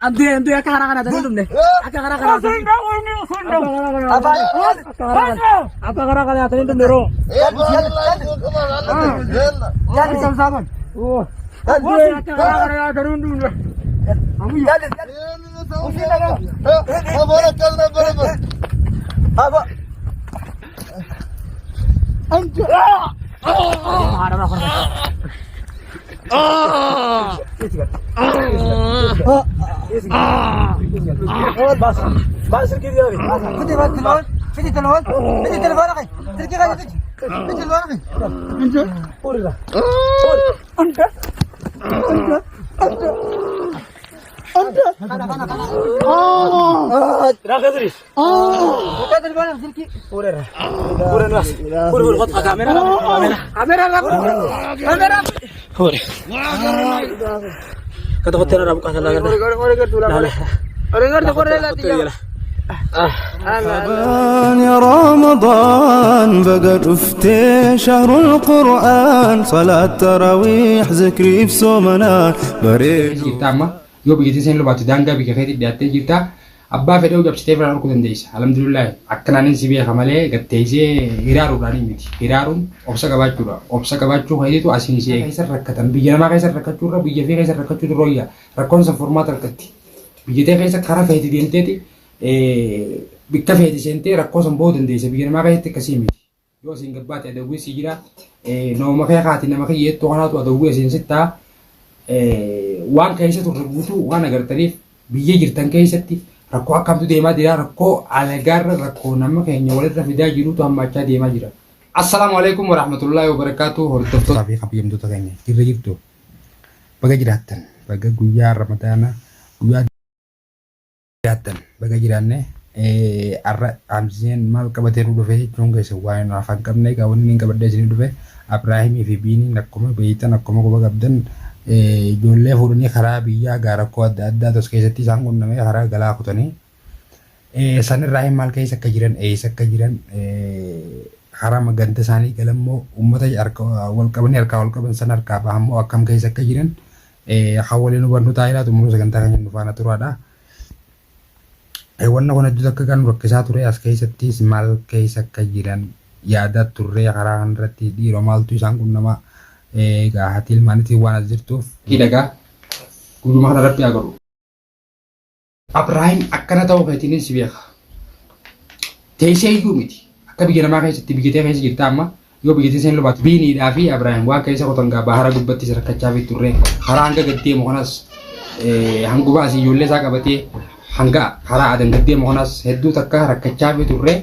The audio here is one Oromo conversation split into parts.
Anduye akka karaa kanaa tanii dhumne. Akka karaa kanaa tanii. Akka karaa kanaa tanii dhumne roo. Anduye akka karaa kanaa tanii dhumne. مرحبا يا رمضان بقى شفتي شهر القرآن صلاة تراويح ذكري في صومنا بريد Jirta amma yoo biyya seen lubaatu daangaa biyya keetii dhiyaattee jirta. Abbaa fedhee cabsitee bira dhorkuu dandeessa. Alhamdulillah akkanaanin si beeka malee gatteessee hiraaruudhaan miti. Hiraaruun obsa qabaachuudha. Obsa qabaachuu keetiitu asiin si keessa rakkatan. Biyya namaa keessa rakkachuurra biyya fi keessa rakkachuutu rooyya. Rakkoon san furmaata argatti. Biyya tee keessa karaa feeti deemteeti bikka feeti seentee rakkoo san bahuu dandeessa. Biyya namaa keessatti akkasii miti. Yoo asiin gabbaate adawwii si jira. Nama kee kaati nama kee yeettoo kanaatu adawwii asiin sittaa. Waan keessa turre guutuu waan agartaniif biyya jirtan keessatti rakkoo akkamtu deemaa jira, rakkoo alagaarra rakkoo nama keenya walirra fidaa jirutu hammaachaa deemaa jira. Assalaamu alaikum warahmatullahi wabarakatuh, hordoftoota fi kabajamtoota keenya, jirra jirtu? Baga jiraattan, baga guyyaa Ramadaana guyyaa jiraattan, baga jiraanne. Har'a Hamzeen maal qabatee nu dhufe jechuun keessa waan nu afaan qabne. Egaa wanni inni qabadhee isinii dhufe, Abraahimii fi Biiniin akkuma beeytan, akkuma quba qabdan, ijoollee fuudhanii karaa biyyaa gaa rakkoo adda addaa tos keessatti isaan qunnamee karaa galaa kutanii sanirraa maal keessa akka jiran, eessa akka jiran, karaa ganda isaanii galammoo uummata harka wal qabanii harkaa wal qaban san harkaa bahammoo akkam keessa akka jiran kan waliin hubannu taa'ee xumuruu sagantaa keenya nu faana turaadha. Wanna kun hedduu akka kan rakkisaa ture, as keessattis maal keessa akka jiran yaadaa turree, karaa kanarratti dhiiroo maaltu isaan qunnamaa? Egaa haati ilmaaniitiin waan as jirtuuf. Hidhagaa guyyuma kana rabbi haa godhu. Abrahaam, akkana ta'uu keetiin si beeka. Teessee iyyuu miti. Akka biyya namaa keessatti biyya tee keessa jirta amma yoo biyya teessee lubaatu Biiniidhaa fi Abrahaam waan keessa qotan gaa bahara gubbattis rakkachaa fi turre, karaa hanga gad deemu kanas, hanguma asii ijoollee isaa qabatee hanga karaa adan gad deemu kanas hedduu takka rakkachaa fi turre,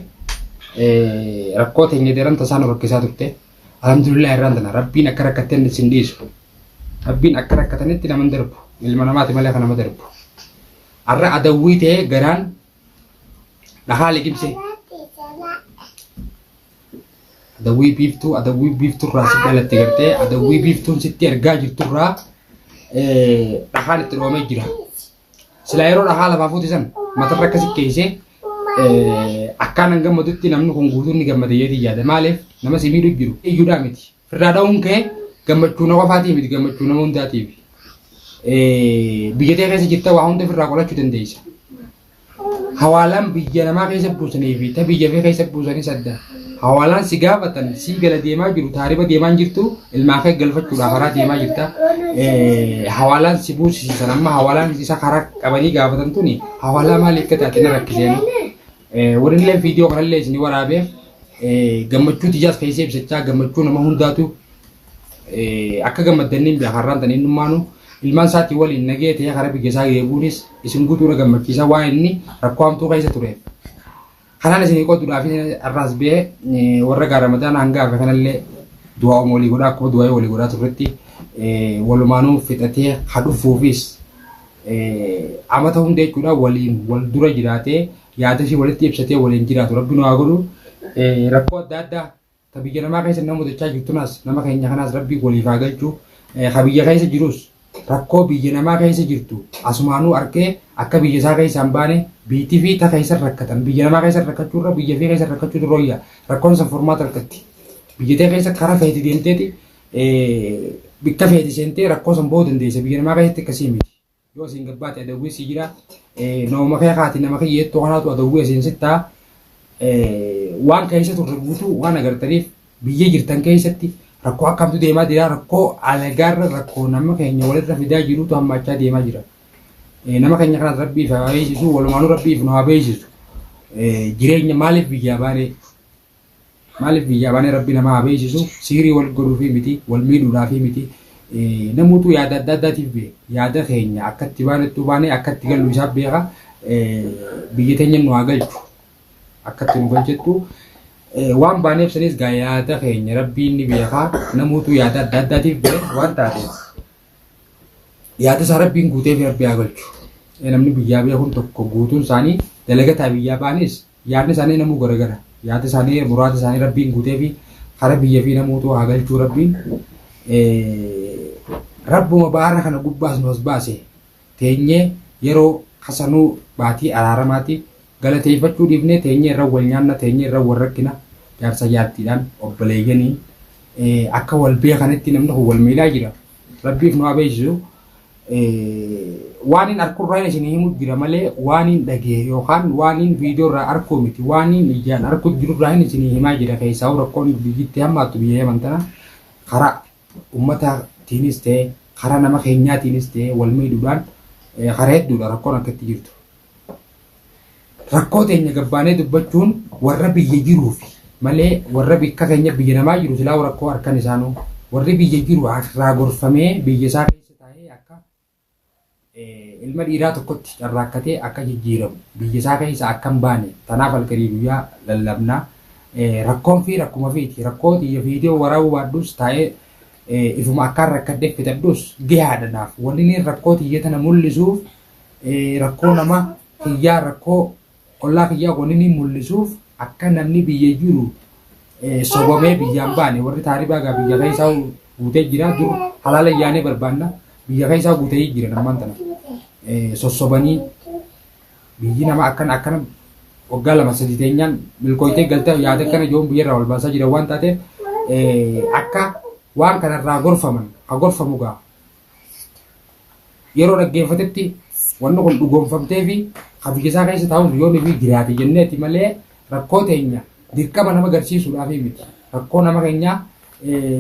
rakkoo teenya daran tasaa nu rakkisaa turte. Alhamdulillah, irraan tana rabbiin akka rakkatteen sin dhiisu. Rabbiin akka rakkatanitti nama hin darbu. Ilma namaati malee kan nama darbu. Har'a adawwii ta'ee garaan dhahaa liqimsee. Adawwii biiftuu, adawwii biiftuurraa si dhalatte gartee adawwii biiftuun sitti ergaa jirturraa dhahaan itti dhoomee jira. Silaa yeroo dhahaa lafaa fuute san matarra akkasi keessee akkaan an gammadutti namni kun guutuun ni gammada jeetii yaada. Maaliif nama si miidhu jiru iyyuudhaa miti. Firraa dha'uun kee gammachuu nama qofaatii miti, gammachuu nama hundaatiif. Biyya tee keessa jirta, waa hunda firraa qolachuu dandeessa. Hawaalaan biyya namaa keessa buusanii fi ta biyya fee keessa buusanis adda. Hawaalaan si gaafatan sii gala deemaa jiru, taariba deemaa hin jirtu, ilmaan kee galfachuudhaaf karaa deemaa jirta. Hawaalaan si buusisiisan amma hawaalaan isa karaa qabanii gaafatan tuni hawaalaa maaliif akka taate na rakkiseenu. Warri illee viidiyoo kanallee isin waraabeef gammachuu tiyyaas keessa ibsachaa, gammachuu nama hundaatu akka gammaddaniin beeka. Har'aan tan innummaanu ilmaan isaatii waliin nagee ta'ee karaa biyya isaa eeguunis isin guutuu na gammachiisa, waan inni rakkoo hamtuu keessa tureef. Kanaan isinii qotuudhaaf har'aas ba'ee warra gaa Ramadaana hanga hafe kanallee du'aa walii godhaa, akkuma du'aa walii godhaa turretti walumaanuu fixatee ha dhufuufis amata hunda jechuudha waliin wal dura jiraatee yaada ishee walitti ibsatee waliin jiraatu rabbi nu haa godhu. Rakkoo adda addaa ta biyya namaa keessa nama mudachaa jirtunas nama keenya kanaas rabbi waliif haa galchu. Ka biyya keessa jirus rakkoo biyya namaa keessa jirtu asumaanuu arkee akka biyya isaa keessa hin baane, biitii fi ta keessa rakkatan biyya namaa keessa rakkachuurra biyya fi keessa rakkachuutu rooyya. Rakkoon san furmaata argatti. Biyya tee keessa karaa feeti deemteeti bikka feeti seentee rakkoo san bahuu dandeessa. Biyya namaa keessatti akkasii miti. Yoo asiin gabbaate adawwii si jira. Nama kee kaati nama kee yeettoo kanaatu adawwii asiin sittaa. Waan keessa turre guutuu waan agartaniif biyya jirtan keessatti rakkoo akkamtu deemaa jira, rakkoo alagaarra rakkoo nama keenya walirra fidaa jirutu hammaachaa deemaa jira. Nama keenya kanas rabbiif haa beeksisu, walumaanuu rabbiif nu haa beeksisu. Jireenya maaliif biyyaa baanee, maaliif biyyaa baanee rabbi nama haa beeksisu. Siirii wal godhuufii miti, wal miidhuudhaafii miti. Namoota yaada adda addaatiif beeka. Yaada keenya akkatti baanettuu baanee akkatti gallu isaaf beeka. Biyya teenya nu haa galchu. Akkatti nu galchettu. Waan baaneef sanis gaa yaada keenya rabbiin ni beeka. Namoota yaada adda addaatiif beeka waan taateef. Yaada isaa rabbiin guutee fi rabbi haa galchu. Namni biyyaa beekuun tokko guutuun isaanii dalagataa biyyaa baanis yaadni isaanii namuu garagara. Yaada isaanii muraasa isaanii rabbiin guutee fi kara biyya fi namoota haa galchuu rabbiin. Rabbuma baara kana gubbaas nu as baase teenyee yeroo kasanuu baatii araaramaati galateeffachuu dhiifnee teenyee irra wal nyaanna, teenyee irra wal rakkina jaarsa jaartiidhaan obboleeyyanii akka wal beekanitti namni kun wal miidhaa jira. Rabbiif nu haa beeksisu. Waan hin arkurraa isin himu jira malee waan hin dhagee yookaan waan hin viidiyoo irraa arkuu miti, waan hin ijaan arkuu jirurraa hin isin himaa jira. Keessaa rakkoon biyyatti hammaattu biyya Yaman tana karaa uummataatiinis ta'e karaa nama keenyaatiinis ta'e wal miidhuudhaan karaa hedduudha rakkoon akkatti jirtu. Rakkoo teenya gabbaanee dubbachuun warra biyya jiruufi malee warra bikka keenya biyya namaa jiru silaa rakkoo harkan isaanuu warri biyya jiru irraa gorfamee biyya isaa keessa taa'ee akka ilma dhiiraa tokkotti carraakkatee akka jijjiiramu biyya isaa keessa akka hin baane tanaaf halkanii guyyaa lallabnaa. Rakkoon fi rakkuma fiiti rakkoo xiyya viidiyoo waraabuu baadhus taa'ee ifuma akkaan rakkadhee fitadhus gahaadha naaf. Wanni inni rakkoo xiyya tana mul'isuuf rakkoo nama kiyyaa rakkoo ollaa kiyyaa wanni inni mul'isuuf akka namni biyya jiru sobamee biyyaan baane. Warri taaribaa gaa biyya keessaa guutee jira, dur halaala yaanee barbaanna biyya keessaa guutee jira namman tana sossobanii biyyi nama akkana akkana waggaa 2-3 teenyaan milkooytee galtee yaada akkana joon biyyarraa wal baasaa jira waan taateef akka waan kanarraa gorfaman ha gorfamu gaa yeroo dhaggeeffatetti wanni kun dhugoomfamtee fi biyya isaa keessa taa'us yoo fi jiraate jenneeti malee rakkoo teenya dirqama nama agarsiisuudhaaf miti. Rakkoo nama keenyaa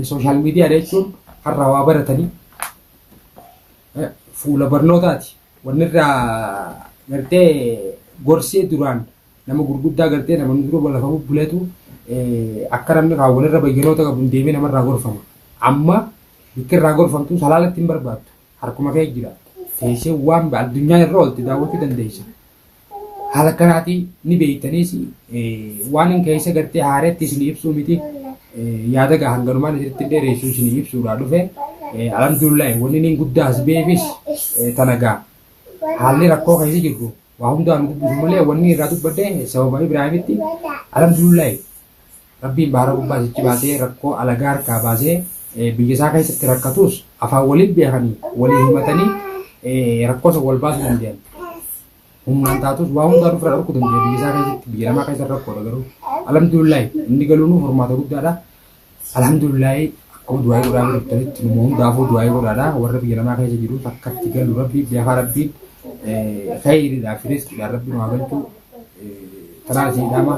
sooshaal miidiyaa jechuun har'a waa baratanii fuula barnootaati. Wanni irraa gartee gorsee duraan nama gurguddaa gartee nama dura lafa bubbuleetu akka namni kaawwan irra bayyanoota qabu hin deemee namarraa gorfama. Amma bikki irraa gorfamtu salaalatti hin barbaaddu. Harkuma kee jira. Teessee waan addunyaan irra oolte daawwachuu dandeessa. Haala kanaatii ni beektaniis waan hin keessa gartee haareetti isin ibsuu miti. Yaada gaa hanganumaan isinitti dheeressu isin ibsuudhaa dhufe. Alhamdulillah wanni inni guddaa as beefis tana gaa. Haalli rakkoo keessa jirru waa hundaan dubbisu malee wanni irraa dubbadde sababa Ibraahimitti alhamdulillah rabbiin baara gubbaa sichi baasee rakkoo alagaa harkaa baasee biyya isaa keessatti rakkatus afaan waliin beekanii waliin himatanii rakkoo isa wal baasuu danda'an. Humnaan taatus waa hundaan ofirraa dhorkuu danda'a biyya isaa keessatti biyya namaa keessa rakkoodha garuu alhamdulillah inni galuun furmaata guddaadha. Alhamdulillah akkuma du'aa godhaa jirtanitti numa hundaafuu du'aa godhaadha warra biyya namaa keessa jiru akkatti galu rabbii beekaa rabbiin khayriidhaa fi rizqiidhaan rabbiin waa galchu tanaan isin dhaama.